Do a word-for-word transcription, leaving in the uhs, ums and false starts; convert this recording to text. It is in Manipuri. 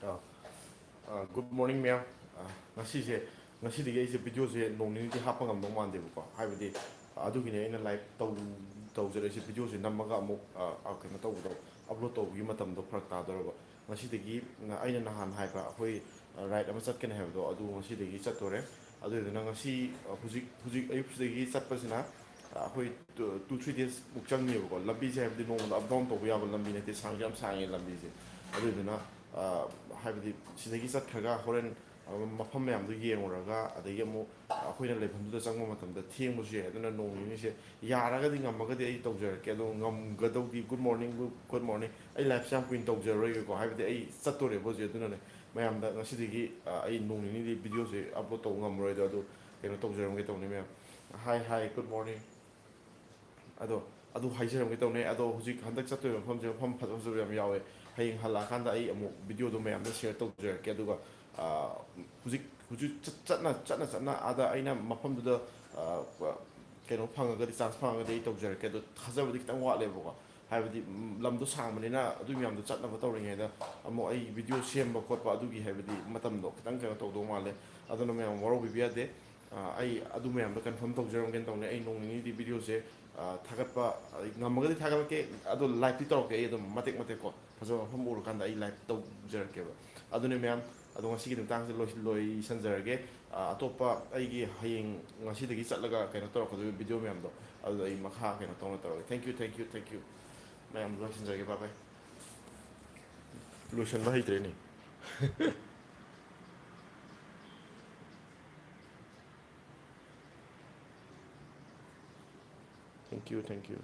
ꯑꯥ, ꯑꯥ, good morning ꯃꯌꯥꯝ꯫ ꯑꯥ, ꯉꯁꯤꯁꯦ, ꯉꯁꯤꯗꯒꯤ ꯑꯩꯁꯦ ꯚꯤꯗꯤꯑꯣꯁꯦ ꯅꯣꯡ ꯅꯤꯅꯤꯗꯤ ꯍꯥꯞꯄ ꯉꯝꯗꯧ ꯃꯥꯟꯗꯦꯕꯀꯣ, ꯍꯥꯏꯕꯗꯤ, ꯑꯥ, ꯑꯗꯨꯒꯤꯅꯦ ꯑꯩꯅ ꯂꯥꯏꯚ ꯇꯧ-, ꯇꯧꯖꯔꯛꯏꯁꯦ꯫ ꯚꯤꯗꯤꯑꯣꯁꯦ ꯅꯝꯃꯒ ꯑꯃꯨꯛ, ꯑꯥ, ꯑꯥ, ꯀꯩꯅꯣ ꯇꯧꯕꯗꯣ, ꯑꯞꯂꯣꯗ ꯇꯧꯕꯒꯤ ꯃꯇꯝꯗꯣ ꯐꯔꯛ ꯇꯥꯗꯧꯔꯕ꯫ ꯉꯁꯤꯗꯒꯤ, ꯑꯥ, ꯑꯩꯅ ꯅꯍꯥꯟ ꯍꯥꯏꯕ ꯑꯩꯈꯣꯏ, ꯑꯥ, ꯔꯥꯏꯗ ꯑꯃ ꯆꯠꯀꯅꯤ ꯍꯥꯏꯕꯗꯣ, ꯑꯗꯨ ꯉꯁꯤꯗꯒꯤ ꯆꯠꯇꯣꯔꯦ꯫ ꯑꯗꯨꯗꯨꯅ ꯉꯁꯤ, ꯑꯥ, ꯍꯧꯖꯤꯛ, ꯍꯧꯖꯤꯛ ꯑꯌꯨꯛꯁꯤꯗꯒꯤ ꯆꯠꯄꯁꯤꯅ, ꯑꯥ, ꯑꯩꯈꯣꯏ ꯇꯨ, ꯇꯨ ꯊ꯭ꯔꯤ ꯗꯦꯖ ꯃꯨꯛ ꯆꯪꯅꯤꯕꯀꯣ꯫ ꯂꯝꯕꯤꯁꯦ ꯍꯥꯏꯕꯗꯤ ꯅꯣꯡꯃꯗ ꯑꯞ ꯗꯥꯎꯟ ꯇꯧꯕ ꯌꯥꯕ ꯂꯝꯕꯤ ꯅꯠꯇꯦ, ꯁꯥꯡꯁꯨ ꯌꯥꯝ ꯁꯥꯡꯉꯦ ꯂꯝꯕꯤꯁꯦ꯫ ꯑꯗꯨꯗꯨꯅ, ꯑꯥ, ꯍꯥꯏꯕꯗꯤ ꯁꯤꯗꯒꯤ ꯆꯠꯈ꯭ꯔꯒ ꯍꯣꯔꯦꯟ, ꯑꯥ, ꯃꯐꯝ ꯃꯌꯥꯝꯗꯣ ꯌꯦꯡꯉꯨꯔꯒ, ꯑꯗꯒꯤ ꯑꯃꯨꯛ ꯑꯩꯈꯣꯏꯅ ꯂꯩꯐꯝꯗꯨꯗ ꯆꯪꯕ ꯃꯇꯝꯗ ꯊꯦꯡꯕꯁꯨ ꯌꯥꯏ꯫ ꯑꯗꯨꯅ ꯅꯣꯡ ꯅꯤꯅꯤꯁꯦ ꯌꯥꯔꯒꯗꯤ, ꯉꯝꯃꯒꯗꯤ ꯑꯩ ꯇꯧꯖꯔꯛꯀꯦ, ꯑꯗꯣ ꯉꯝꯒꯗꯧꯗꯤ, good morning, good morning, ꯑꯩ ꯂꯥꯏꯐꯁꯦ ꯌꯥꯝ ꯀꯨꯏꯅ ꯇꯧꯖꯔꯔꯣꯏꯒꯦꯀꯣ, ꯍꯥꯏꯕꯗꯤ ꯑꯩ ꯆꯠꯇꯣꯔꯦꯕ ꯍꯧꯖꯤꯛ꯫ ꯑꯗꯨꯅꯅꯦ ꯃꯌꯥꯝꯗ ꯉꯁꯤꯗꯒꯤ, ꯑꯥ, ꯑꯩ ꯅꯣꯡ ꯅꯤꯅꯤꯗꯤ ꯚꯤꯗꯤꯑꯣꯁꯦ ꯑꯞꯂꯣꯗ ꯇꯧꯕ ꯉꯝꯃꯔꯣꯏꯗ, ꯑꯗꯨ ꯀꯩꯅꯣ ꯇꯧꯖꯔꯝꯒꯦ ꯇꯧꯅꯤ ꯃꯌꯥꯝ꯫ Hi, hi, good morning. ꯑꯗꯣ ꯑꯗꯨ ꯍꯥꯏꯖꯔꯝꯒꯦ ꯇꯧꯅꯦ꯫ ꯑꯗꯣ ꯍꯧꯖꯤꯛ ꯍꯟꯗꯛ ꯆꯠꯇꯣꯏꯕ ꯃꯐꯝꯁꯦ ꯃꯐꯝ ꯐꯖ ꯐꯖꯕ ꯌꯥꯝ ꯌꯥꯎꯋꯦ꯫ ꯍꯌꯦꯡ ꯍꯜꯂꯛꯑꯀꯥꯟꯗ ꯑꯩ ꯑꯃꯨꯛ ꯚꯤꯗꯤꯑꯣꯗꯣ ꯃꯌꯥꯝꯗ ꯁꯤꯌꯔ ꯇꯧꯖꯔꯛꯀꯦ꯫ ꯑꯗꯨꯒ, ꯑꯥ, ꯍꯧꯖꯤꯛ, ꯍꯧꯖꯤꯛ ꯆꯠ-, ꯆꯠꯅ, ꯆꯠꯅ, ꯆꯠꯅ ꯑꯥꯗ ꯑꯩꯅ ꯃꯐꯝꯗꯨꯗ, ꯑꯥ, ꯀꯩꯅꯣ ꯐꯪꯉꯒꯗꯤ, ꯆꯥꯟꯁ ꯐꯪꯉꯒꯗꯤ ꯑꯩ ꯇꯧꯖꯔꯛꯀꯦ꯫ ꯑꯗꯣ ꯊꯥꯖꯕꯗꯤ ꯈꯤꯇꯪ ꯋꯥꯠꯂꯦꯕꯀꯣ꯫ ꯍꯥꯏꯕꯗꯤ, ꯎꯝ, ꯂꯝꯗꯣ ꯁꯥꯡꯕꯅꯤꯅ ꯑꯗꯨ ꯃꯌꯥꯝꯗꯣ ꯆꯠꯅꯕ ꯇꯧꯔꯤꯉꯩꯗ ꯑꯃꯨꯛ ꯑꯩ ꯚꯤꯗꯤꯑꯣ ꯁꯦꯝꯕ ꯈꯣꯠꯄ ꯑꯗꯨꯒꯤ, ꯍꯥꯏꯕꯗꯤ, ꯃꯇꯝꯗꯣ ꯈꯤꯇꯪ ꯀꯩꯅꯣ ꯇꯧꯗꯧ ꯃꯥꯜꯂꯦ꯫ ꯑꯗꯨꯅ ꯃꯌꯥꯝ ꯋꯥꯔꯧꯕꯤꯕ ꯌꯥꯗꯦ꯫ ꯑꯥ, ꯑꯩ ꯑꯗꯨ ꯃꯌꯥꯝꯗꯣ ꯀꯟꯐꯥꯔꯝ ꯇꯧꯖꯔꯝꯒꯦꯅ ꯇꯧꯅꯦ꯫ ꯑꯩ ꯅꯣꯡ ꯅꯤꯅꯤꯗꯤ ꯚꯤꯗꯤꯑꯣꯁꯦ, ꯑꯥ, ꯊꯥꯒꯠꯄ, ꯑꯩ ꯉꯝꯃꯒꯗꯤ ꯊꯥꯒꯠꯂꯛꯀꯦ, ꯑꯗꯣ ꯂꯥꯏꯚꯇꯤ ꯇꯧꯔꯛꯀꯦ ꯑꯩ ꯑꯗꯨꯝ ꯃꯇꯦꯛ ꯃꯇꯦꯛ ꯀꯣ꯫ ꯐꯖꯕ ꯃꯐꯝ ꯎꯔꯀꯥꯟꯗ ꯑꯩ ꯂꯥꯏꯚ ꯇꯧꯖꯔꯛꯀꯦꯕ꯫ ꯑꯗꯨꯅꯦ ꯃꯌꯥꯝ, ꯑꯗꯣ ꯉꯁꯤꯒꯤ ꯃꯇꯥꯡꯁꯦ ꯂꯣꯏ-, ꯂꯣꯏꯁꯟꯖꯔꯒꯦ꯫ ꯑꯥ, ꯑꯇꯣꯞꯄ ꯑꯩꯒꯤ ꯍꯌꯦꯡ, ꯉꯁꯤꯗꯒꯤ ꯆꯠꯂꯒ ꯀꯩꯅꯣ ꯇꯧꯔꯛꯀꯗꯣꯏꯕ ꯚꯤꯗꯤꯑꯣ ꯃꯌꯥꯝꯗꯣ, ꯑꯗꯨꯗ ꯑꯩ ꯃꯈꯥ ꯀꯩꯅꯣ ꯇꯧꯅ ꯇꯧꯔꯒꯦ꯫ Thank you, thank you, thank you꯫ ꯃꯌꯥꯝ ꯂꯣꯏꯁꯤꯟꯖꯔꯒꯦ, bye bye꯫ ꯂꯣꯏꯁꯟꯕ ꯍꯩꯇ꯭ꯔꯦꯅꯦ꯫ Thank you, thank you꯫